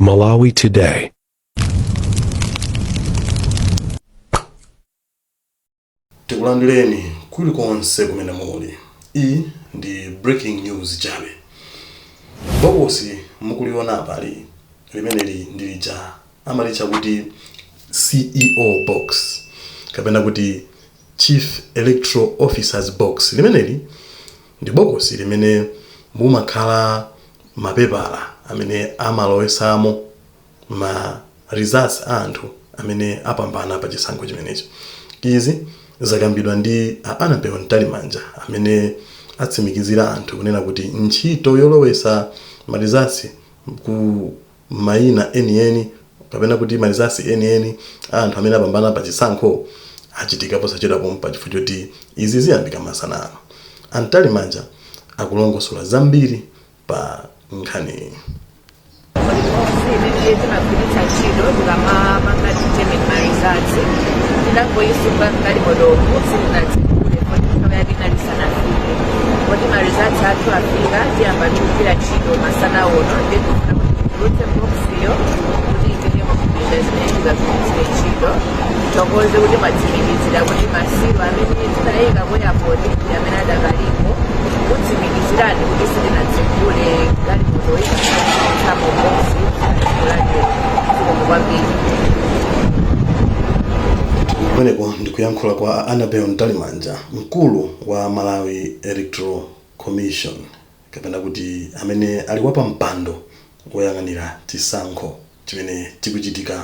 Malawi Today. Tikulandireni kulikonse kumene muli. Iyi ndi breaking news chabe. Bokosi mukuliona apali limeneli ndi lija amalitcha kuti CEO box kapena kuti Chief Electoral Officer's box. Limeneli ndi bokosi limene mumakhala mapepala amene amalowesamo ma results a anthu amene apambana pa chisankho chimenechi. Izi zakambidwa ndi a Annabel Mtalimanja amene atsimikizira anthu kunena kuti ntchito yolowesa ma results ku mayina enieni kapena kuti ma results enieni a anthu amene apambana pa chisankho achitika posachedwa pompa chifukwa choti izi ziyambika masana ano. A Mtalimanja akulongosola zambiri pa nkhaniyi. Kodi box imene timagwiritsa ntchito tikamapanga determine ma results tinangoyisunga m'galimotomo, sitinatsekule poti nthawi yake inali isanafike. Poti ma results athu afika, tiyamba tikugwira ntchito masana uno, ndiye tikufuna kuti titulutse boxiyo kuti ipite kupinda zimene tikagwiritsire ntchito. Tithokoze kuti mwatsimikizira kuti masilo amene tinayika ku airport ndi amene adakalipo, kutsimikizirani kuti sitinatsekule galimoto ikutulutsamo box kulandira. Zikomo kwambiri. Kumeneko ndikuyankhula kwa Annabel Mtalimanja, mkulu wa Malawi Electoral Commission kapena kuti amene ali wapampando woyang'anira chisankho chimene chikuchitika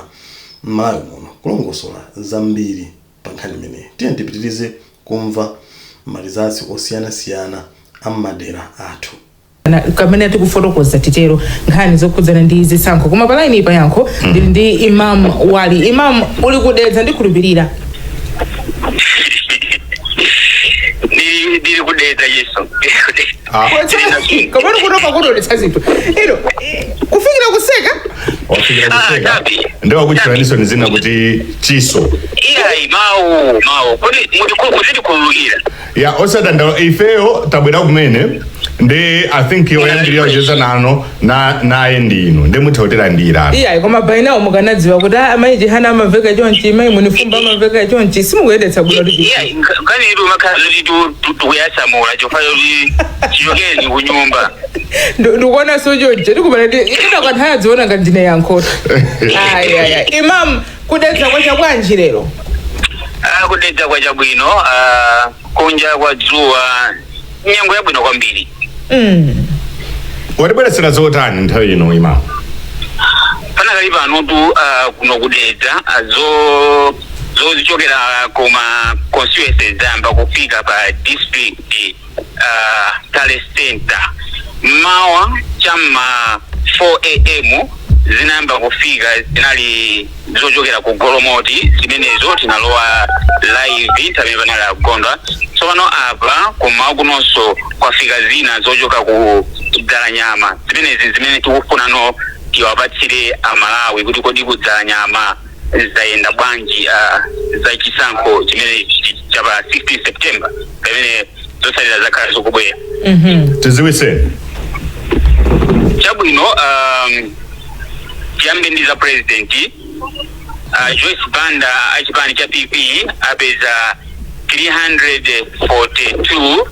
m'Malawi muno, kulongosola zambiri pa nkhani imeneyi. Tiyeni tipitirize kumva ma results osiyanasiyana a m'madera athu. Kamene tikufotokoza titero nkhani zokhudzana ndi zisankho, koma pa line pa yankho ndili ndi Imam Wali. Imam, uli ku Dedza, ndikhulupirira? Ndili ku Dedza yeso. Ah. Komano kutopa kutoletsa zinthu ino kufikira kuseka. Wafikira Ah, kuseka. Dabi. Ndiwakuchitaninso zina kuti chiso. Iyayi, mawu mawu kuti muzitikhululukira. Ya, osadandaula, ifeyo tabwera kumene ndi I think yoyambirira kucheza nano na naye ndinu, ndi mutha kutilandira. Iyayi, koma by now mukanadziwa kuti ah, mayi Chihana amamveka chonchi, mayi Munifumba amamveka chonchi, simukuyendetsa bwino kuti. Iyayi, nkhani itu makhala zoti tikuyasamula chifukwa choti chichokeni ku nyumba. Ndikuona so choncho ndikumana ndi ina kanthu ayadziona ngati ndine yankhoto. Ayaya, Imam, ku Dedza kwacha bwanji lero? Ah, ku Dedza kwacha bwino. Ah, kunja kwa dzuwa, nyengo yabwino kwambiri. Watibweretsera zotani nthawi ino, Imam? Panakali panotu kuno ku Dedza zozichokera kuma constituencies zayamba kufika pa district tally center. Mawa chamma 4 a.m. zinayamba kufika, zinali zochokera ku Golomoti zimenezo. Tinalowa live nthawi imene panali akugondwa. Tsopano apa kumawa kunonso kwafika zina zochoka ku Dzalanyama zimenezi, zimene tikufunano tiwapatsire Amalawi kuti kodi ku Dzalanyama zayenda bwanji za chisankho chimene chapa 16 September, pamene zotsatira zakhala zikubwera. Tiziwiseni. Chabwino, tiyambe ndi za president. Joyce Banda achipani cha PP apeza 342,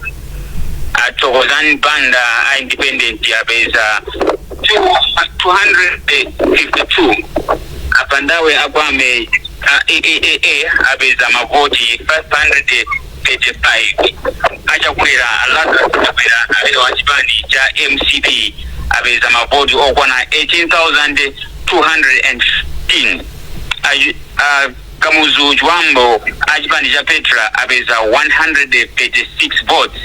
Thokozani Banda a independent apeza 252, Apandawe Akwame a AAA apeza mavoti 535, Achakwera, Lazarus Chakwera amene wa chipani cha MCP apeza mavoti okwana 18,215, Kamuzu Chibambo a chipani cha Petra apeza 136 votes,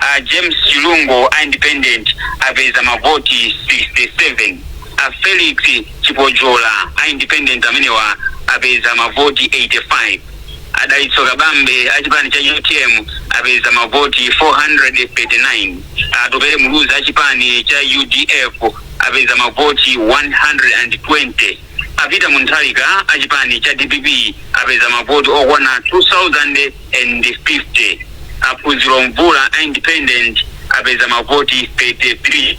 a James Chilungo a independent apeza mavoti 67, a Felix Chipojola a independent amenewa apeza mavoti 85, Adalitso Kabambe a chipani cha UTM apeza mavoti 439, Atupele Muluzi a chipani cha UDF apeza mavoti 120, A Peter Mutharika a chipani cha DPP apeza mavoti okwana 2050, a Phunziro Mvula a independent apeza mavoti 33,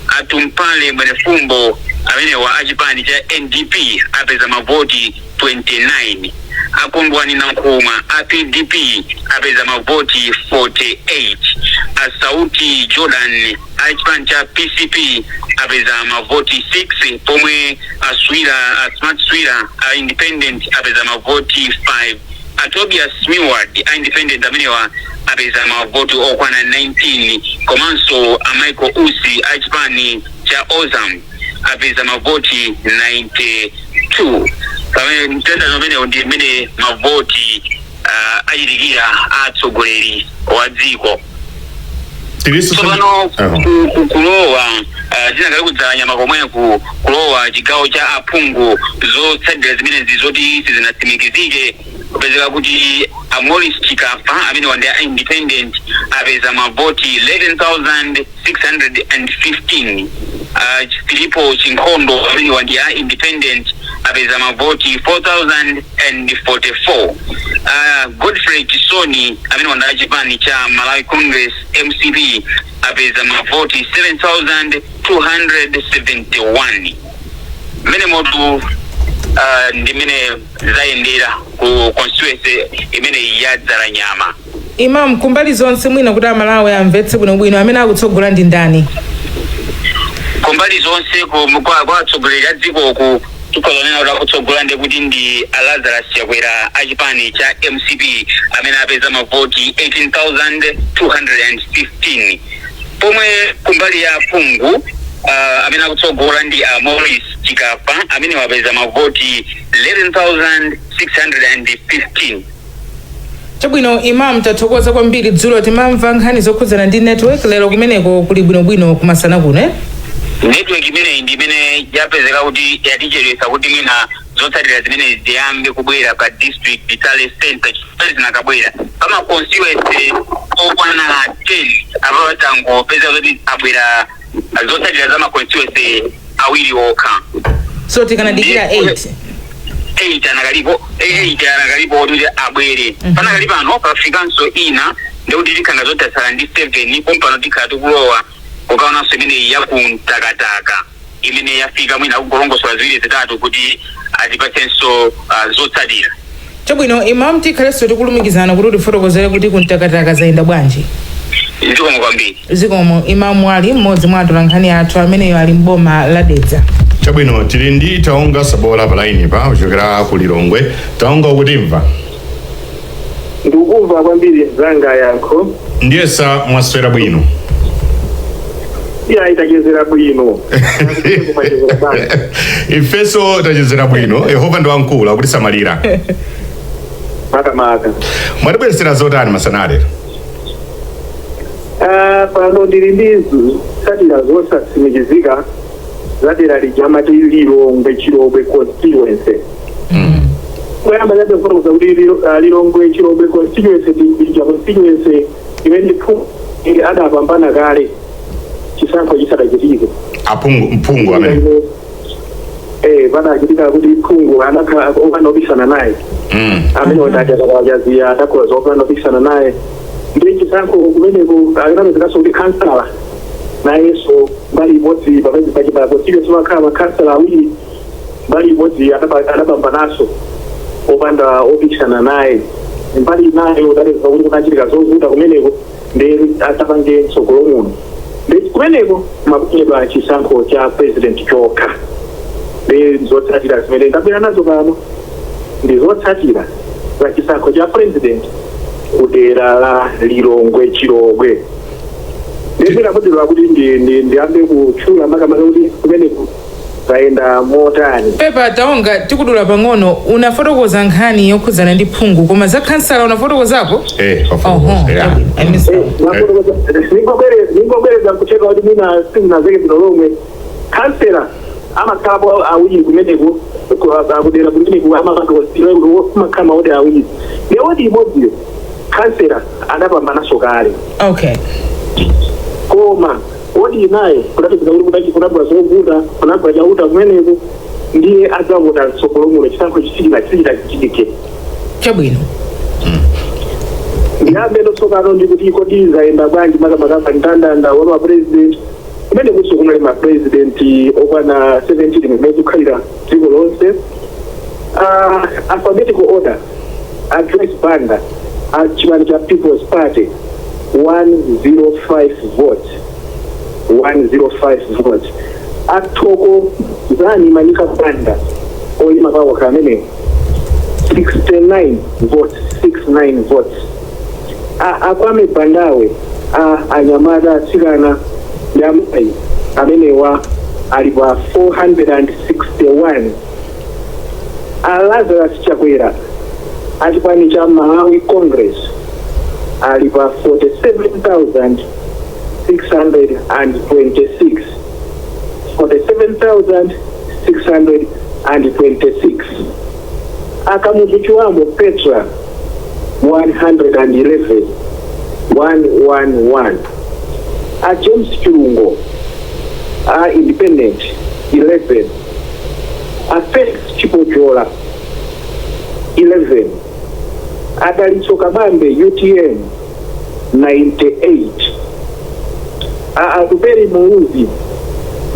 a Tumpale Mwenefumbo Amenewa achipani cha NDP apeza mavoti 29. Akondwani Nankhumwa a PDP apeza mavoti 48. Asauti Jordan a chipani cha PCP apeza mavoti 6, pomwe aswira a Smart Swira a independent apeza mavoti 5. A Tobias Milward a independent amenewa apeza mavoti okwana 19, komanso a Michael Usi a chipani cha Ozam apeza mavoti 92. Pamene mtendano umenewo ndi mmene mavoti achitikira atsogoleri wa dziko. Tiliso. Tsopano kulowa tinakali kuDzalanyama komweku, kulowa chigawo cha aphungu, zotsatira zimenezi zoti sizinatsimikizike, kupezeka kuti a Morris Chikafa amene wandi a independent apeza mavoti 11,615. Filipo Chinkhondo amene wandi a independent apeza mavoti 4044. Godfrey Chisoni amene wandi a chipani cha Malawi Congress, MCP, apeza mavoti 7271. Mmene motu ndimene zayendera ku constituency imene yaDzalanyama. Imam, kumbali zonse mwina kuti Amalawi amvetse bwinobwino, amene akutsogola ndi ndani? Kumbali zonse kwa atsogoleri a dzikoku, tikhoza kuti akutsogola ndi kuti ndi a Lazarus Chakwera a chipani cha MCP amene apeza mavoti 18,215, pomwe kumbali ya phungu amene akutsogola ndi a Morris Chikafa amene wapeza mavoti 11,615. Chabwino Imam, tathokoza kwambiri. Dzulo timamva nkhani zokhudzana ndi network, lero kumeneko kuli bwinobwino kumasana kuno, eh? Network imeneyi ndi imene yapezeka kuti yatichedwetsa kuti mwina zotsatira zimene ziyambe kubwera pa district tally center, chifukwa zinakabwera pama constituency okwana 10, apo tangopeza kuti abwera zotsatira za ma constituency awiri okha. So tikanadikira 8? 8 anakalipo, 8 anakalipo kuti abwere. Panakali pano pafikanso ina, ndikuti tikhanga zotasala ndi 7 pompano. Tikhala tikulowa kukaonanso imeneyi yakumtakataka imene yafika, mwina kugolongosola ziwiri zitatu kuti atipatsenso zotsatira. Chabwino Imam, tikhalenso tikulumikizana kuti utifotokozere kuti kumtakataka zayenda bwanji. Zikomo kwambiri. Zikomo. Imam Wali, mmodzi mwa atolankhani athu ameneyo ali mboma la Dedza. Chabwino, tili ndi Taonga Sabola pa line pa kuchokera ku Lilongwe. Taonga, ukutimva? Ndikukumva kwambiri mzanga Yankho. Ndiyesa mwaswera bwino? Iya, itachezera bwino. Kumachezera bwanji? Ifenso tachezera bwino, Yehova ndi wamkulu, akutisamalira. Makamaka. Mwatibweretsera zotani masana lero? Ah, pano ndili ndi zotsatira zosatsimikizika zadera lija amati Lilongwe Chilobwe constituency. Kuyamba chabe kufotokoza kuti Lilongwe Chilobwe constituency ndi ija constituency imene ndithu ili adapambana kale chisankho chisadachitike. Aphungu, mphungu amene. Padachitika kuti phungu anakhala opanda opikisana naye, amene watachaziya adakhoza opanda opikisana naye, ndi chisankho kumeneko akanapezekanso kuti kansala nayenso mbali imodzi pamene pachipala constituency makhala makhansala awiri, mbali imodzi adapambananso opanda opikisana naye, mbali inayo udapeza kuti kunachitika zovuta kumeneko ndi asapange mtsogolo muno. Ndi kumeneko makuponyedwa chisankho cha president chokha. Ndi zotsatira zimene ndabwera nazo pano ndi zotsatira za chisankho cha president kudera la Lilongwe Chilobwe. Ndipita kudera kuti ndiyambe kutchula makamaka kuti kumeneko zayenda motani. Pepa Taonga, tikudula pang'ono. Unafotokoza nkhani yokhudzana ndi phungu, koma za khansala unafotokozapo? Eh. Oho. Wafotokoza, yeah. Chabwino. I missed that. Ningobwereza kucheka kuti mwina simunazeke bwino lomwe. Kansela amakhalapo awiri kumeneko kudera kumeneku, amakhala mawodi awiri, ndi wodi imodziyo kansela adapambanaso kale. Koma wodi inaye kudapezeka kuti kunagwa zovuta, kunagwa chauta kumeneko, ndiye adzavota mtsogolo muno, chisankho sichitachitike. Chabwino. Ndiyambe tsopano ndikuti kodi zayenda bwanji makamaka pa mndandanda wa ma president. Kumene kuso kunali ma president okwana 17 mmene kukhalira dziko lonse. Alphabetical order: a Joyce Banda a chipani cha People's Party, 105 votes, 105 votes. A Thokozani Manika Banda oyima pawo amenewo, 69 votes, 69 votes. A Akwame Bandawe a anyamata, atsikana ndi amayi amenewa ali pa 461. A Lazarus Chakwera achipani cha Malawi Congress ali pa 47,626, 47,626. A Kamuzu Chibambo Petra, 111, 111. A James Chilungo a independent, 11. A Felix Chipojola, 11. A Dalitso Kabambe, UTM, 98. A Atupele Muluzi,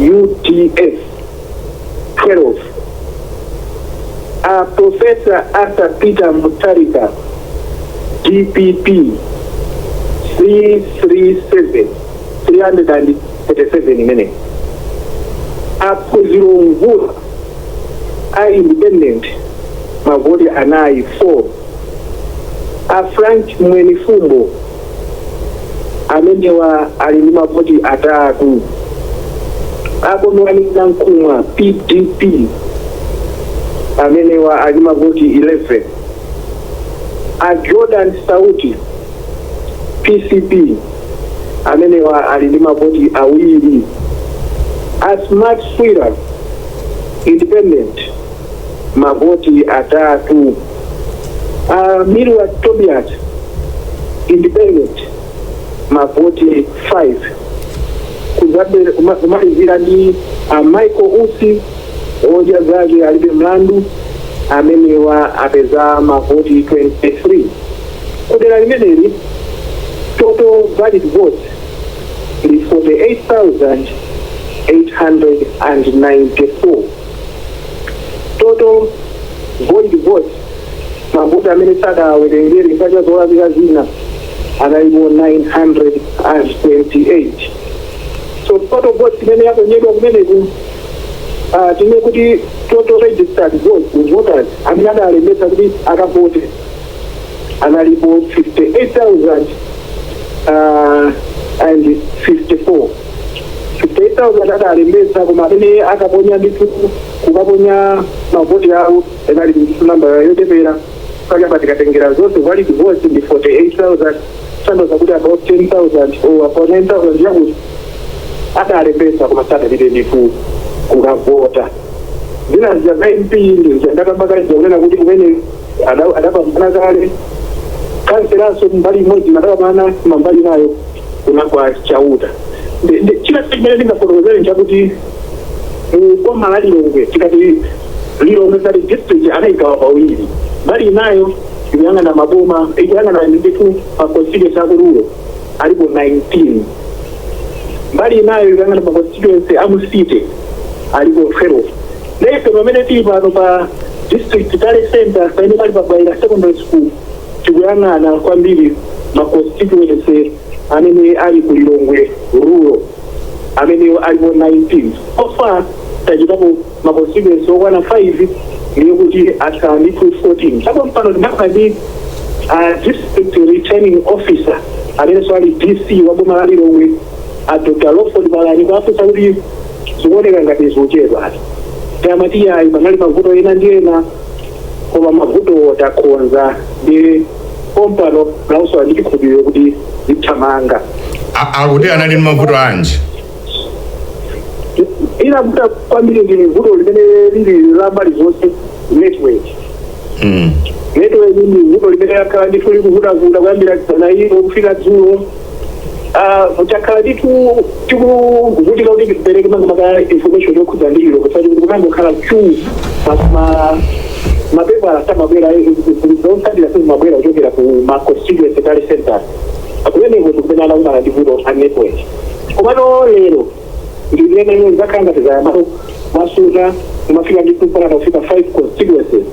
UDF, 12. A Professor Arthur Peter Mutharika, DPP, 337, 337 imene. A Phunziro Mvula a independent, mavoti anayi, 4. A Frank Mwenifumbo amenewa ali ndi mavoti atatu. A Kondwani Nankhumwa, PDP, amenewa ali ndi mavoti 11. A Jordan Sauti, PCP, amenewa ali ndi mavoti awiri. A Smart Swira, independent, mavoti atatu. A Milwa Tobias, independent, mavoti 5. Kumalizira ndi a Michael Usi, odya zake alibe mlandu, amenewa apeza mavoti 23. Kudera limeneli total valid votes ndi 48,894. Total void votes, mavoti amene sadawerengere chifukwa cha zolakwika zina, analipo 928. So total votes imene yaponyedwa kumeneku, tine kuti total registered votes, voters amene adalembetsa kuti akavote, analipo 58,000 and 54, 58,000 adalembetsa, koma amene akaponya ndithu, kukaponya mavoti awo, inali ndithu namba yochepera. Pakapa tikatengera zonse valid votes ndi 48,000, tanthauza kuti about 10,000 or about 9,000 yakuti adalembetsa koma sadapite ndithu kukavota. Zina zija za MP ndi zija ndakamba kale kunena kuti kumene adapambana kale kanselanso mbali imodzi adapambana, mambali nayo kunagwa Chauta. China chimene ndingafotokozere nchakuti mu boma la Lilongwe, tikati Lilongwe ngati district anayigawa pawiri. Mbali inayo ikuyang'ana maboma, ikuyang'ana ndithu ma constituency aku rural, alipo 19. Mbali inayo ikuyang'ana ma constituency amu city, alipo 12. Lefe pamene tili pano pa district tally center pamene pali pa Bwaila Secondary School, tikuyang'ana kwambiri ma constituency amene ali ku Lilongwe rural amene alipo 19. So far tachitapo ma constituency okwana 5, ndiye kuti atsala ndithu 14. Chapo mpano tinakhala ndi district returning officer amenenso ali DC wa boma la Lilongwe, a Dr Lawford Balani, kuafunsa kuti zikuoneka ngati zikuchedwa ati. Tamati ayi, panali mavuto ena ndi ena, koma mavuto takonza, ndi pompano lauso ndi chikhulupiriro kuti zithamanga. Akuti anali ndi mavuto anji? Inavuta kwambiri ndi vuto limene lili la mbali zonse, network. Network ndi vuto limene lakhala ndithu likuvutavuta kuyambira dzana ilo kufika dzulo. Takhala ndithu tikuvutika kuti tipereke makamaka information yokhudza ndilo kusati kuti kumangokhala queue, mapepala samabwera, zotsatira sizimabwera kuchokera ku ma constituency tally centers. Kumeneko tikumene anakumana ndi vuto a network. Komano lero Ndimene zakhala ngati zayambapo masuta kumafika ndi mpaka kufika 5 constituencies,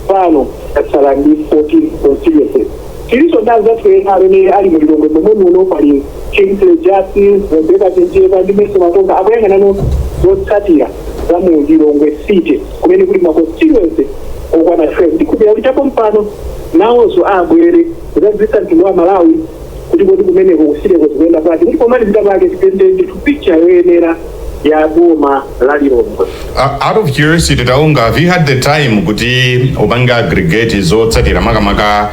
pano tatsala ndi 14 constituencies. Tiliso ndi anzathu ena amene ali mu Lilongwe momwe muno, pali Kingsley Justice, Rebecca Chenjeka ndi Meso Matonga, akuyang'anano zotsatira za mu Lilongwe City kumene kuli ma constituency okwana 12. Ndikupira kuti chapo mpano nawonso abwere kudzadziwitsa mtundu wa Malawi kuti kodi kumeneko ku city ko zikuyenda bwanji, kuti pomalizira pake tipende ndithu picture yoyenera ya boma la Lilongwe. Out of curiosity, Taunga, have you had the time kuti upange aggregate zotsatira, makamaka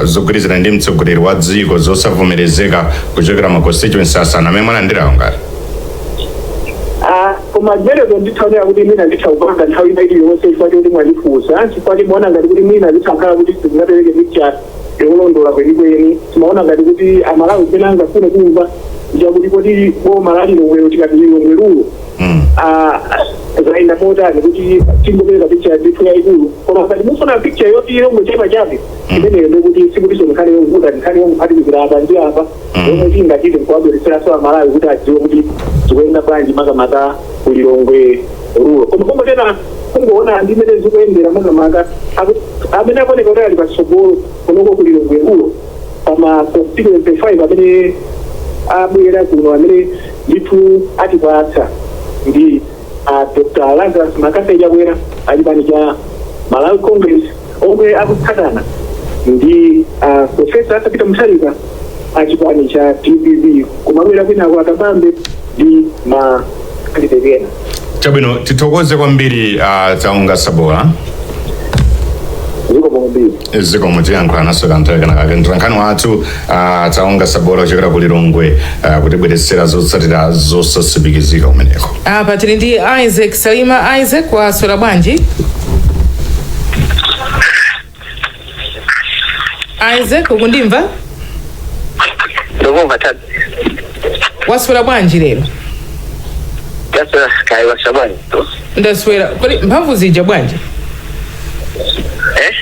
zogwirizana ndi mtsogoleri wa dziko zosavomerezeka kuchokera ma constituency asanu amene mwalandirawo ngati? Ah, koma zimenezo ndithaonera kuti mwina nditha kupanga nthawi ina iliyonse, chifukwa choti mwandifunsa, chifukwa timaona ngati kuti mwina zitha kuti sizingapereke picture yolondola kwenikweni. Timaona ngati kuti Amalawi zimene angafune kumva chakuti kodi boma la Lilongwelo, tikati Lilongwe rural, zayenda motani, kuti tingopereka picture ndithu yayikulu. Koma ngati mufuna picture yoti Lilongwe chepa chabe, imeneyo ndikuti sikutinso nkhani yovuta, nkhani yongophatikizira apa ndi apa. Yomwe tingachite nkuwabweretseranso Amalawi kuti adziwe kuti zikuyenda bwanji makamaka ku Lilongwe rural. Koma kungotena kungoona ndi mmene zikuyendera, makamaka amene akuoneka kuti ali patsogolo kunoko ku Lilongwe rural pama constituency 5 amene abwera kuno, amene ndithu atipatsa ndi Dr Lazarus McCarthy Chakwera achipani cha Malawi Congress, omwe akutsatana ndi Professor Arthur Peter Mutharika achipani cha DPP, kumabwera kwinako akabambe ndi ma candidate ena. Chabwino, tithokoze kwambiri, Taunga Sabola. Zikomo kwambiri. Zikomo, tiyankhula naso kanthawi kenakake. Mtolankhani wathu Taunga Sabola kuchokera ku Lilongwe, kutibweretsera zotsatira zosatsimikizika kumeneko. Apa tili ndi Isaac Salima. Isaac, waswera bwanji? Isaac, ukundimva? Ndikumva tabi. Waswera bwanji lero? Taswera, kaya waswera bwanji? Ndaswera. Kodi mphamvu zija bwanji? Eh?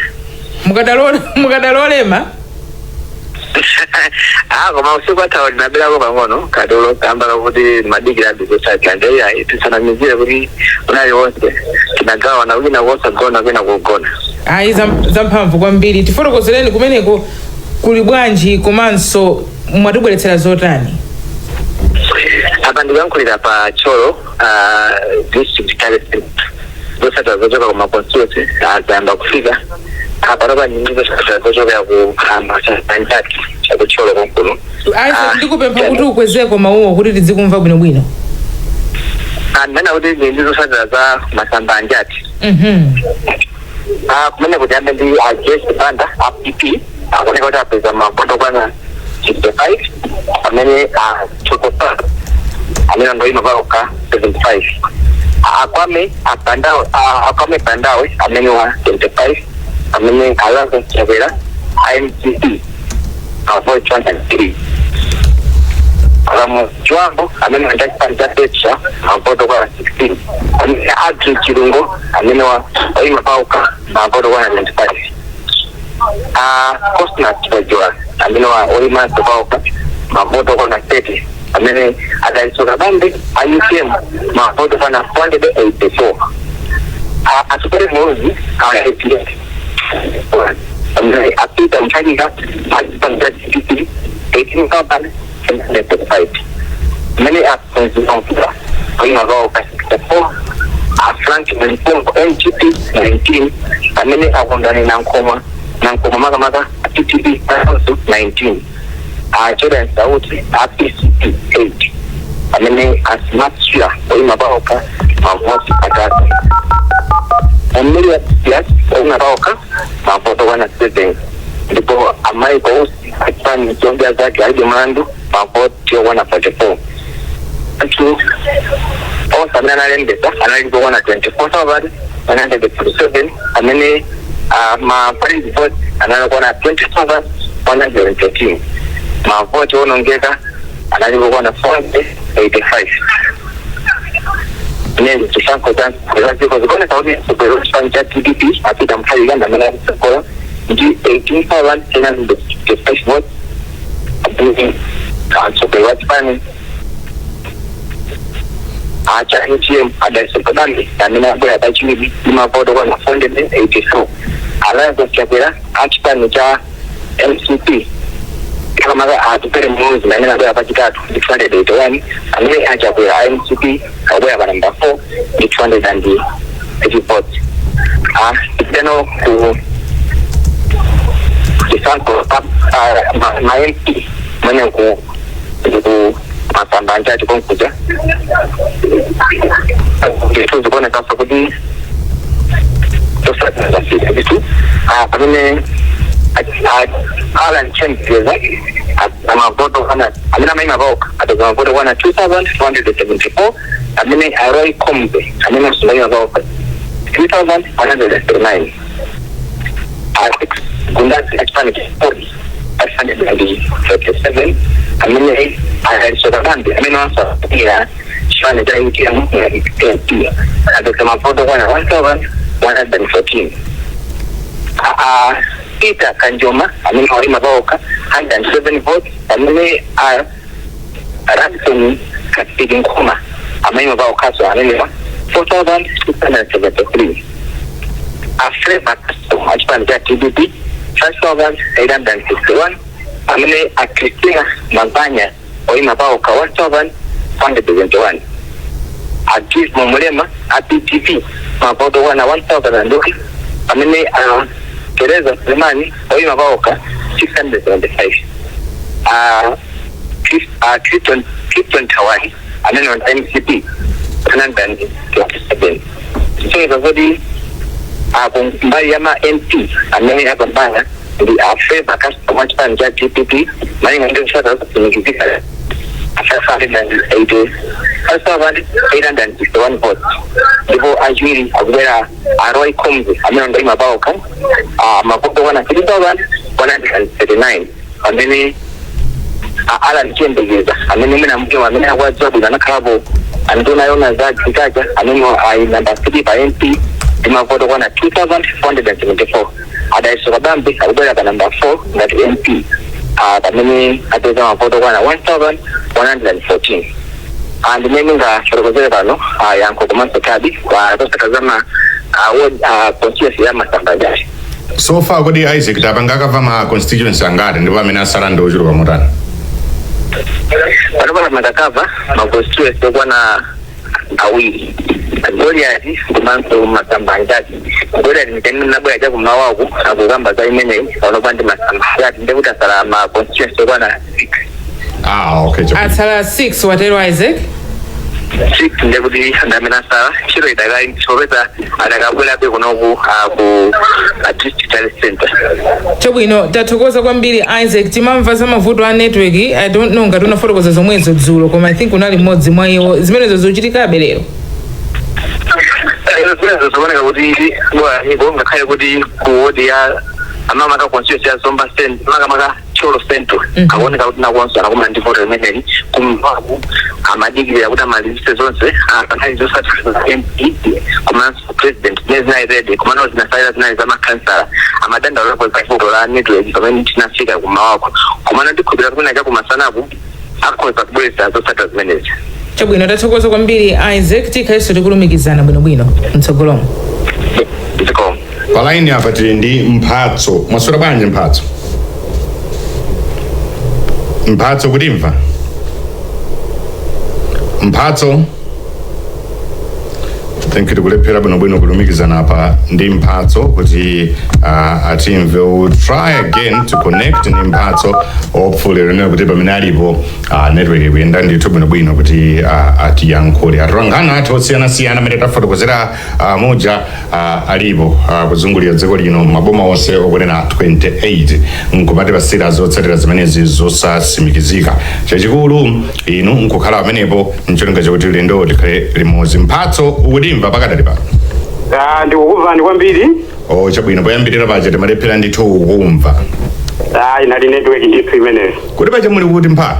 Mukadalolema? Ah, koma usiku athawa ndinabirako pang'ono katulo kamba kakuti madikira abizosatira, ndiye tisanamizire kuti unali wonse tinagawana, kwina kosagona, kwina kugona. Ayi, zamphamvu kwambiri. Tifotokozereni kumeneko kuli bwanji, komanso mwatibweretsera zotani? Apa ndikuyankhulira pa Thyolo District Tally Center. Zotsatira zochoka ku ma constituency zayamba kufika panopa. Ndi zotsatira zochokera ku Masanjati chaku Thyolo konkuno. Isaac, ndikupempha kuti ukwezeko mawuwo kuti tidzikumva bwinobwino. Ndana kuti ndi zotsatira za Masambanjati. Kumene kuti ambe ndi a Joyce Banda a PP akuoneka kuti apeza mavoti okwana 65, amene a Chokopa amene angoyima paokha 75, Akwame Apandawe, Akwame Pandawe amene wa 25, amene a Lazarus Chakwera a MCP mavoti 203, Alamu Chiwambo amene wa chipani cha Petra mavoti okwana 16, amene Adri Chilungo amene wa oyima paokha mavoti okwana 25, Cosmas Chipajula amene wa oyima paokha mavoti okwana 30, amene adalitsoka Bambe a UTM mavoti okwana 484, Atupele Muluzi a APS, amene apita Mutharika a chipani cha DPP 18,735, amene aphunzira mpira oyima paokha 64, a Frank Mlipongo MGP 19, amene akondani Nankoma Nankoma makamaka a PTP 19, a Jordan Sauti a PCP 8, amene a Smartshare oyima paokha mavoti atatu, Amelia Dias oyima paokha mavoti okwana 7, ndipo a Michael Usi achipani chonga zake alibe mlandu mavoti okwana 44. Anthu onse amene analembetsa analipo okwana 24,147, amene ma valid votes anali okwana 20,113, mavoti onongeka analipo okwana 485. Imene chisankho cha ziko zikuoneka kuti mtsogoleri wa chipani cha DPP apita Mutharika amene akutsogola ndi 18,755 votes, amene mtsogoleri wa chipani Cha UTM, a Dalitso Kabambe amene abwera pachiwiri ndi mavoti okwana 484. A Lazarus Chakwera achipani cha MCP, makamaka Atupele Muluzi, amene abwera pachitatu ndi 281, amene aChakwera a MCP abwera pa number 4 ndi 280 votes. Tipiteno ku chisankho ma MP mwene ku ku Masambanjati konkuja, ndithu zikuonekanso kuti zotsatira ndithu pamene Alan Chembeza amavoto okwana, amene amayima paokha, apeza mavoto okwana 2274, amene a Roy Khombe amene amayima paokha 3139, Alex Gundasi achipani cha 547, amene a Dalitso Kabambe amene wasapira chipani cha UTM MP apeza mavoto okwana 1114, Peter Kanjoma amene waima paokha 107 votes, amene a Radson Kasipiti Nkhoma amayima paokhaso amenewa 4673, a Flavour Castro achipani cha DPP 5861, amene a Christina Mavanya oima paokha 1121, a Gizmo Mulema a PTP mavoto okwana 1001, amene a Teresa Sulemani oima paokha 675, a Clifton Tawani amene wa MCP 127. So zoti apo mbali ya ma MP amene apambana ndi a Flavour Castro wa chipani cha DPP malinga ndi zotsatira zotsimikizika 580 5861 votes, ndipo achiwiri akubwera a Roy Combs amene angaima paokha mavoto okwana 3139, amene Alan Chiyembekeza amene mwina mbuyo amene akuwadziwa bwino anakhalapo anduna yona za agriculture amene ali number 3 pa MP ndi mavoto okwana 2474. A Dalitso Kabambe akubwera pa number 4 ngati MP pamene apeza mavoto okwana 1114. Ndimene ngafotokozere pano, yankho komanso tabi kwa zotsatira ma ward constituency ya Masambanjati. So far kodi Isaac tapanga cover ma constituency angati, ndipo amene asala ndi ochuluka motani? Pano pano tacover ma constituency okwana awiri, Goliati komanso Masambanjati. Goliati ndimene nabwera chakumawaku akukamba za imeneyi, pano ndi Masambanjati, ndikuti asala ma constituency okwana 6. Ah, okay, chabwino. Atsala 6, watero Isaac? 6, ndekuti ndamene asala. Ntchito idakali popeza adakabwerabe kunoku ku district health center. Chabwino, tathokoza kwambiri Isaac. Timamva za mavuto a network. I don't know ngati unafotokoza zomwezo dzulo, koma I think unali mmodzi mwa iwo. Zimenezo zikuchitikabe lero? Zimenezo zikuoneka kuti bwaniko ngakhale kuti ku wodi ya amamaka constituency ya Zomba Cent, makamaka Thyolo Central, akuoneka kuti nakonso anakumana ndi voto limeneli. Kumvaku amadikirira kuti amalizise zonse, panali zotsatira za MP komanso president zimene zinali ready, komano zinasalira zinali za makhansala. Amadandaulapo za vuto la network pamene tinafika kumawako, komano ndikhulupirira kuti chakumasanaku akhoza kubweretsa zotsatira zimenezi. Chabwino, tathokoza kwambiri Isaac. Tikhalenso tikulumikizana bwinobwino mtsogolomo. Zikomo. Pa line apa tili ndi Mphatso. Mwaswera bwanji Mphatso? Mphatso, kutimva Mphatso? Think tikulephera bwinobwino kulumikizana apa ndi Mphatso kuti atimve. We'll try again to connect ndi Mphatso. Hopefully lero kuti pamene alipo network ikuyenda ndithu bwinobwino kuti atiyankhule. Atolankhani athu osiyanasiyana amene tafotokozera muja alipo kuzungulira dziko lino, maboma onse okwanira 28, nkumatipasira zotsatira zimenezi zosasimikizika. Chachikulu inu nkukhala pamenepo ncholinga chakuti ulendo tikhale limodzi. Mphatso, ukutimva pakadali pano? Ah, ndikukumvani kwambiri. O, chabwino. Poyambirira paja timalephera ndithu kukumva. Ah, inali network ndithu imeneyo. Kuti paja muli kuti, Mpha?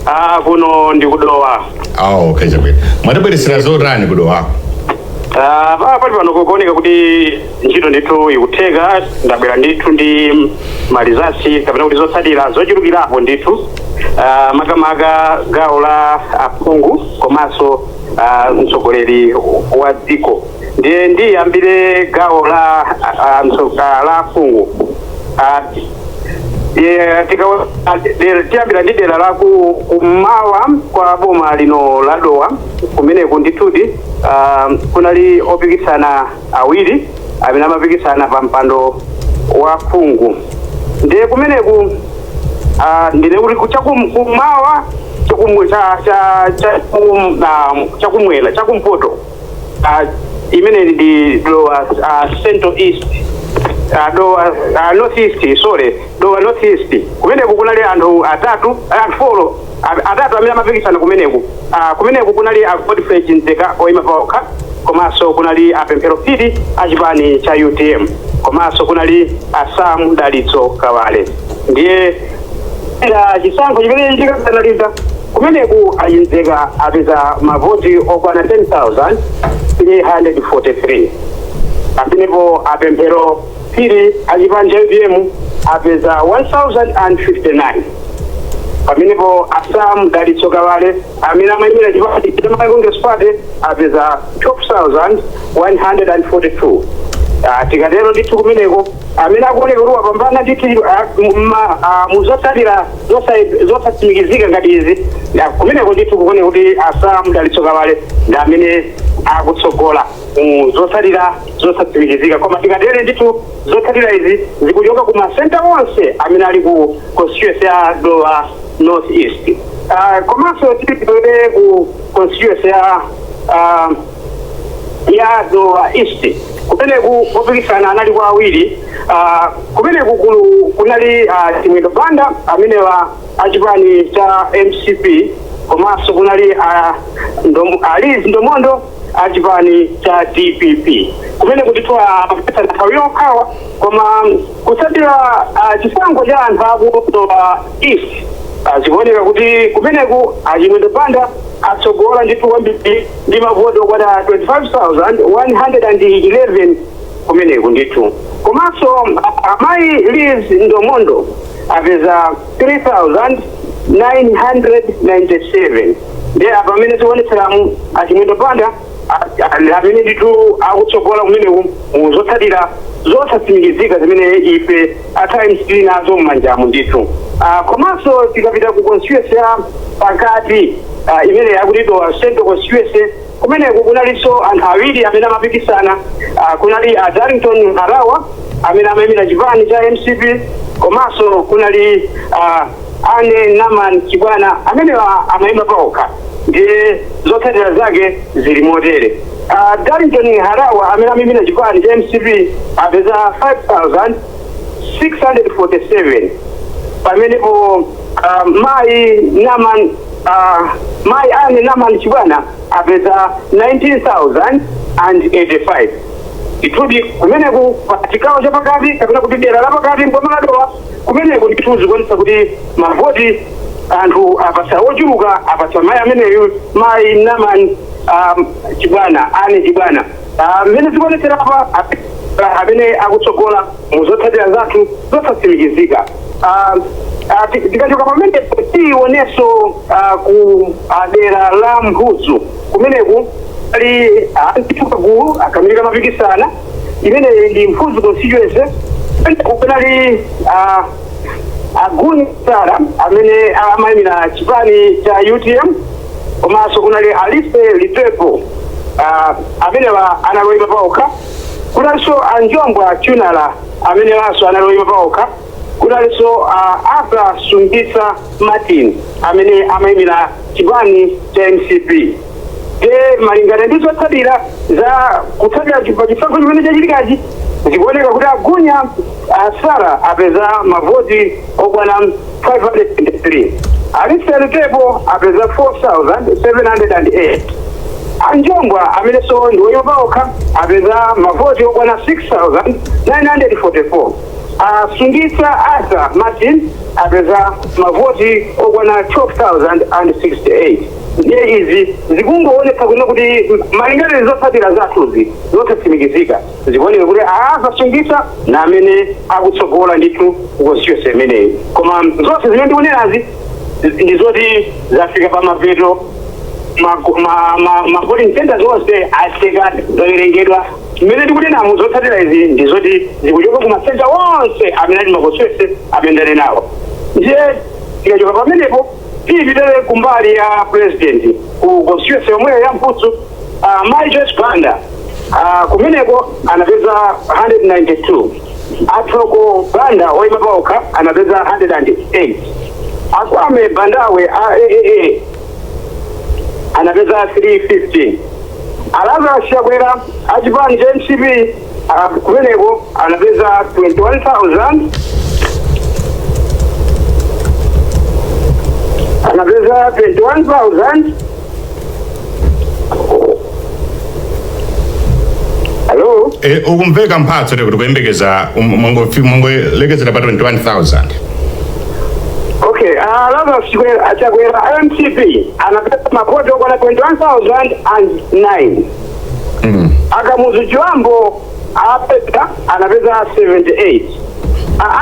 Ah, kuno ndikuDowa. Ah, okay, chabwino. Mwatibweresera zotani kuDowako? Ah, pali pano kuoneka kuti ntchito ndithu ikutheka. Ndabwera ndithu ndi ma results kapena kuti zotsatira zochulukirapo ndithu, makamaka gawo la aphungu komanso Mtsogoleri wa dziko, ndiye ndiyambire gawo la la fungu. Tiyambira ndi dera la kummawa kwa boma lino la Dowa. Kumeneku ndithudi kunali opikisana awiri amene amapikisana pa mpando wa phungu. Ndiye kumeneku ndine kuti chakummawa chakumwera, chakumpoto, imene ndi Dowa Central East, Dowa North East, sorry, Dowa North East. Kumeneku kunali anthu atatu, anthu four, atatu amene amapikisana kumeneku. Kumeneku kunali a Godfrey Chinzeka oyima paokha, komanso kunali apemphero Phiri achipani cha UTM, komanso kunali asamu Dalitso Kawale. Ndiye chisankho chimene chikasanaliza kumeneku, achinzeka apeza mavoti okwana 10,343, pamenepo apemphero Phiri achipani cha UTM apeza 1059, pamenepo asamu Dalitso Kawale amene amayimira chipani cha Malawi Congress Party apeza 12,142. Tikatero ndithu kumeneko amene akuoneka kuti wapambana ndithu muzotsatira zosatsimikizika ngati izi, kumeneko ndithu kuoneka kuti asamu Dalitso Kawale ndi amene akutsogola zotsatira zosatsimikizika. Koma tikatere ndithu zotsatira izi zikuchoka ku masenta onse amene ali ku constituency ya Dowa North East. Komanso tipite ku constituency ya Dowa East. Kumeneku opikisana anali kwa awiri. Kumeneku kunali Chimwendo Banda amenewa achipani cha MCP, komanso kunali Alizi Ndomondo achipani cha DPP. Kumene ndithu amapikisana nthawi yokhawa, koma kutsatira chisankho cha anthu aku Dowa East, zikuoneka kuti kumeneku achimwendo Banda atsogola ndithu kwambiri ndi mavoti okwana 25,111 kumeneku ndithu. Komanso amayi Liz Ndomondo apeza 3997. Ndiye apa amene zikuonetseramu, achimwendo Banda amene ndithu akutsogola kumeneku mu zotsatira zosatsimikizika zimene ife a Times tili nazo m'manjamu ndithu. Komanso tikapita ku constituency ya pakati, imene yakuti Dowa Central constituency, kumeneku kunalinso anthu awiri amene amapikisana. Kunali Darlington Harawa amene amayimira chipani cha MCP, komanso kunali Ane Naman Chibwana amene amayima paokha. Ndiye zotsatira zake zili motere: Darlington Harawa amene amayimira chipani cha MCP apeza 5647, pamenepo mayi Ane Naman Chibwana apeza 19,085. Ndithudi kumeneku pa chigawo chapakati, kapena kuti dera lapakati mboma la Dowa, kumeneku ndithu zikuonetsa kuti mavoti anthu apatsa ochuluka, apatsa mayi ameneyu, mayi Naman Chibwana, Ane Chibwana. Mmene zikuonetsera apa, amene akutsogola muzotsatira zathu zosatsimikizika. Tikachoka pamene, tionenso ku dera la Mphudzu. Kumeneku ali ndithu kagulu akamene kamapikisana. Imeneyi ndi Mphudzu constituency. Kumeneku kunali Aguni Sara amene amayimira chipani cha UTM, komanso kunali Alice Litepo amenewa analoyima paokha. Kunalinso Anjombwa Chunala amenewanso analoyima paokha. Kunalinso Arthur Sungisa Martin amene amayimira chipani cha MCP. De malingana ndi zotsatira za kutsatira pa chisankho chimene chachitikachi, zikuoneka kuti Agunya Sara apeza mavoti okwana 523, Alice Litepo apeza 4708, Anjombwa amenenso ndi woyima paokha apeza mavoti okwana 6944, Asungisa Arthur Martin apeza mavoti okwana 12,068. Ndiye izi zikungoonetsa kuno kuti malingana ndi zotsatira zathuzi zosatsimikizika, zikuoneka kuti Arthur Sungisa na amene akutsogola ndithu ku constituency imeneyi. Koma zonse zimene ndikunenazi ndi zoti zafika pa mapeto. Ma voting centers onse atseka, zawerengedwa. Mmene tikunenamo, zotsatira izi ndizoti zikuchoka ku ma center onse amene ali ma constituency amene ndali nawo. Ndiye tikachoka pamenepo, tipitele kumbali ya president ku constituency yomweyo ya Mphutsu. Mai Joyce Banda kumeneko anapeza 192. Atoko Banda woyima paokha anapeza 108. Akwame Bandawe a AAA anapeza 315. Alazarus Chakwera achipani cha MCP kumeneko anapeza 21,000, anapeza 21,000. Hello? E, ukumveka Mphatso, kuti kuyembekeza mongolekezera pa 21,000. Okay, Lazarus Chakwera MCP anapeza mavoti okwana 21,009. Akamuzu Chiwambo apeta anapeza 78.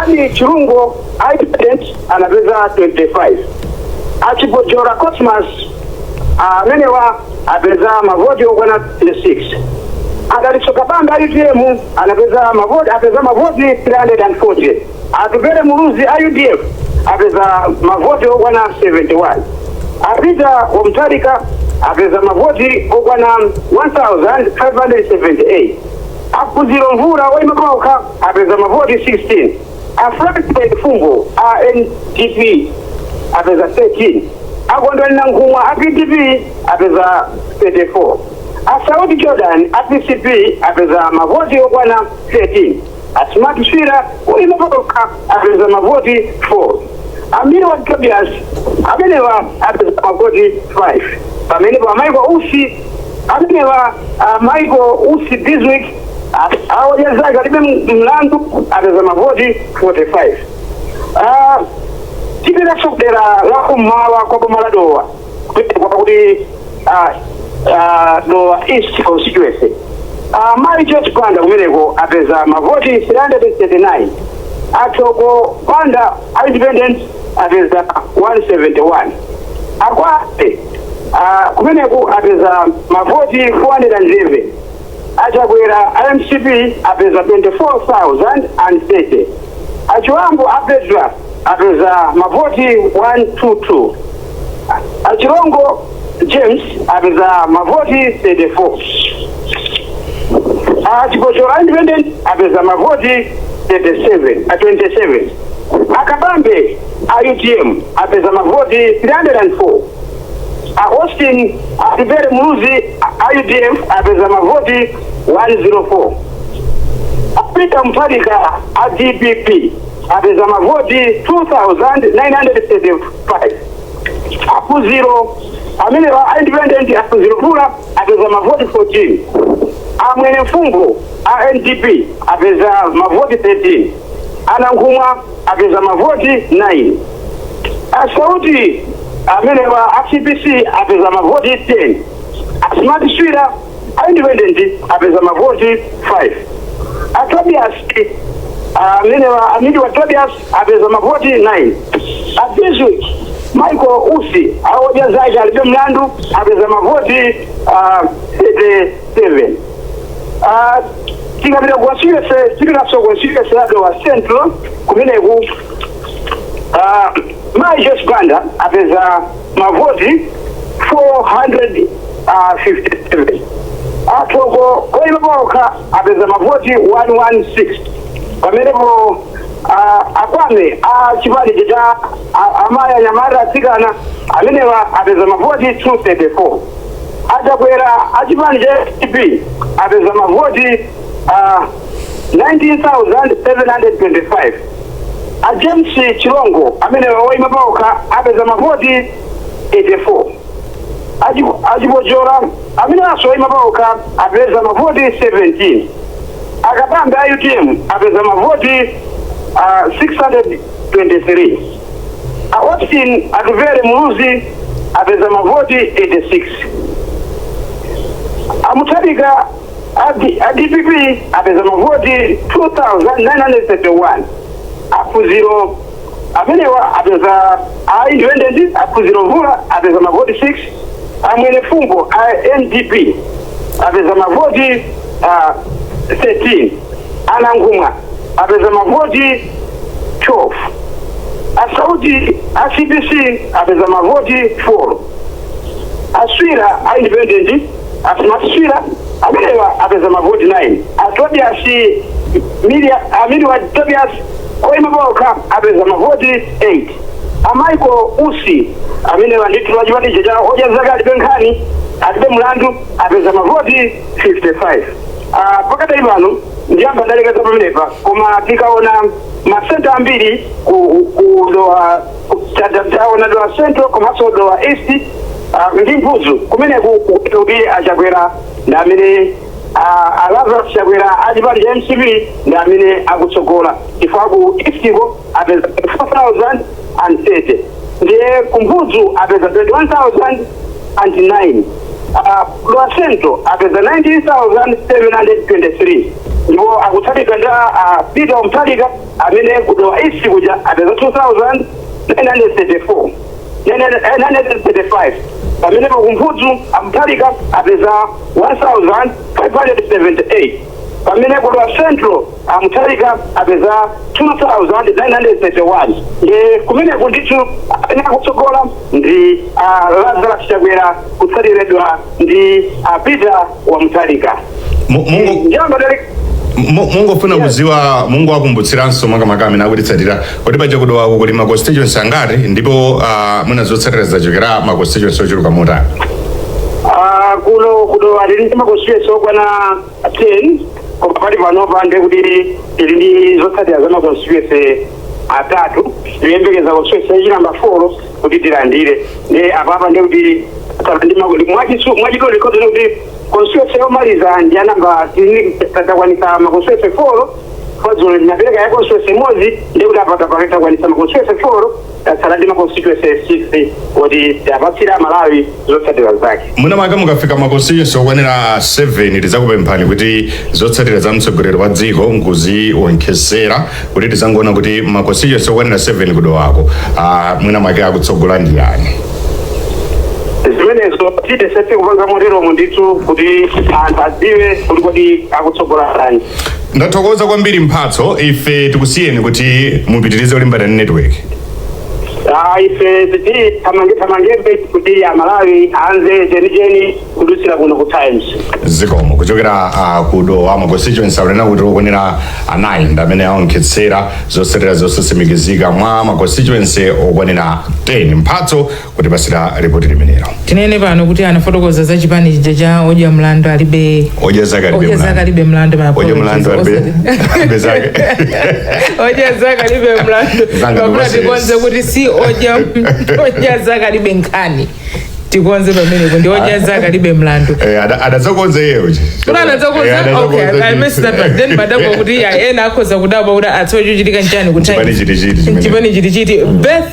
Ani Chirungo independent anapeza 25. Achipojora Cosmas amenewa apeza mavoti okwana 36. Adalitso Kabambe UTM anapeza mavoti 340. Atupele Muluzi a UDF apeza mavoti okwana 71. Apita Mutharika apeza mavoti okwana 1578. Aphunziro Mvula woyima paokha apeza mavoti 16. A Franklin Fumbo a NDP apeza 13. Akondwani Nankhumwa a PDP apeza 34. A Saudi Jordan a PCP apeza mavoti okwana 13. A Smart Swira woyima paokha apeza mavoti 4. Amiri wa Tobias amenewa apeza mavoti 5. Pamene pa Michael Usi amenewa, Michael Usi Bizwick awoja zake alibe mlandu apeza mavoti 45. Tipitaso kudera la kummawa kwa boma la Dowa kuti Dowa East constituency, Mai Joyce Banda kumeneko apeza mavoti 339. Atoko Banda independent apeza 171. Akwate kumeneko apeza mavoti 411. Achakwera MCP apeza 24,030. Achiwambo apeza mavoti 122. Achilongo James apeza mavoti 34. Achipochola independent apeza mavoti 37, 27. Akabambe a UTM apeza mavoti 304. A Austin Atupele Muluzi a UDF apeza mavoti 104. Peter Mutharika a DPP apeza mavoti 2935. Aphunziro amene wa independent, Aphunziro Mvula apeza mavoti 14. Amwene Mfungo a NDP apeza mavoti 13. Anankhumwa apeza mavoti 9. Asauti amene wa CPC apeza mavoti 10. Asmart Swira independent apeza mavoti 5. Atobias amene wa amidi wa Tobias apeza mavoti 9. Abiswick Michael Usi awoja zake alibe mlandu apeza mavoti 37. Tikapita ku constituency, tipitaso constituency ya Dowa Central kumeneku, Mai Joyce Banda apeza mavoti 457. Atoko oima paokha apeza mavoti 116. Pamenepo akwame a chipani cha amayi anyamata atsikana amenewa apeza mavoti 234. Achakwera achipani cha FDP apeza mavoti 19,725. A James Chilongo amene woyima paokha apeza mavoti 84. Achipochora amene aso oyima paokha apeza mavoti 17. Akabambe a UTM apeza mavoti 623. A Austin Atupele Muluzi apeza mavoti 86. Amutharika a DPP apeza mavoti 2931. Aphunziro amenewa apeza a independent, Aphunziro Mvula apeza mavoti 6. A Mwenefumbo a NDP apeza mavoti 13. A Nankhumwa apeza mavoti 12. A Sauti a CPC apeza mavoti 4. A Swira a independent, asmaswira amenewa apeza mavoti 9. A Tobias Milia, Amiliwa Tobias oyima pokha apeza mavoti 8. A Michael Usi amenewa ndithu wachipanicho cha Odya Zake Alibe Nkhani Alibe Mlandu apeza mavoti 55. Pakadali pano ndiyamba ndalekeza pamenepa, koma tikaona masenta ambiri ku Dowa, taona Dowa Central komanso Dowa East ndi Mphudzu, kumeneku kuti aChakwera ndi amene, a Lazarus Chakwera achipani cha MCP ndi amene akutsogola, chifukwa ku Eastiko apeza 4030, ndiye kuMphudzu apeza 21,009, Dowa Central apeza 19,723, ndipo akutsatidwa ndi Peter Mutharika amene kuDowa East kuja apeza 2934, 935, pamene pakuMphudzu aMutharika apeza 1578, pamene kuDowa Central aMutharika apeza 2931. Ndi kumeneku ndithu amene akutsogola ndi Lazarus Chakwera kutsatiridwa ndi Peter wa Mutharika. Mungu Njamba dali. Mungofuna kuziwa, Mungu akumbutsiranso makamaka amene akutitsatira kuti paja kuDowako kuli ma constituency angati, ndipo mwina zotsatira zachokera ma constituency ochuluka motani? Kuno kuDowa tili ndi ma constituency okwana 10, koma pali panopa ndiye kuti tili ndi zotsatira za ma constituency atatu. Tikuyembekeza constituency yachi namba 4 kuti tilandire. Ndi apapa ndiye kuti mwachidule tikhoza kuti constituency yomaliza ndi ya namba, takwanisa ma constituency 4. Fadzulo ndinapereka ya constituency imodzi, ndiye kuti apa takwanisa ma constituency 4, tatsala ndi ma constituency 6 kuti tiapatsire Malawi zotsatira zake. Mwina maka mukafika ma constituency okwanira 7, tidzakupemphani kuti zotsatira za mtsogoleri wa dziko nkuziwonkhesera kuti tizangoona kuti ma constituency okwanira 7 kuDowako, mwina mwake akutsogola ndi yani. Zimenezo titesetse kupanga moteromo ndithu kuti anthu adziwe kuti kodi akutsogola ndani. Ndathokoza kwambiri, Mphatso. Ife tikusiyeni kuti mupitirize kulimbana ndi network. Ife titi thamange thamangebe kuti Amalawi amve chenicheni kudutsira kuno ku Times. Zikomo. Kuchokera kuDowa, ma constituency akunena kuti okwanira anayi ndi amene aonkhetsera zotsatira zosatsimikizika mwa ma constituency okwanira 10. Mphatso kutipasira ripoti limenelo. Tinene pano kuti anafotokoza za chipani chija cha Odya Mlandu Alibe Odya Zake Alibe Odya Mlandu. Zake Alibe Mlandu, my Odya Mlandu alibe zake. Odya Zake Alibe Mlandu. Zanga. Pamuna Ndikuwasiye. tikonze kuti si Odya Zake Alibe Nkhani, tikonze pamenepo ndi Odya Zake Alibe Mlandu. Eh, adadzakonza iyeyo. Kuna anadzakonza? Okay, I missed that one then. Madabwa kuti ya ena akhoza kudabwa kuti atsocho chitika nchani ku Chipani Times. chiti chiti chimene. Chipani chiti chiti Beth.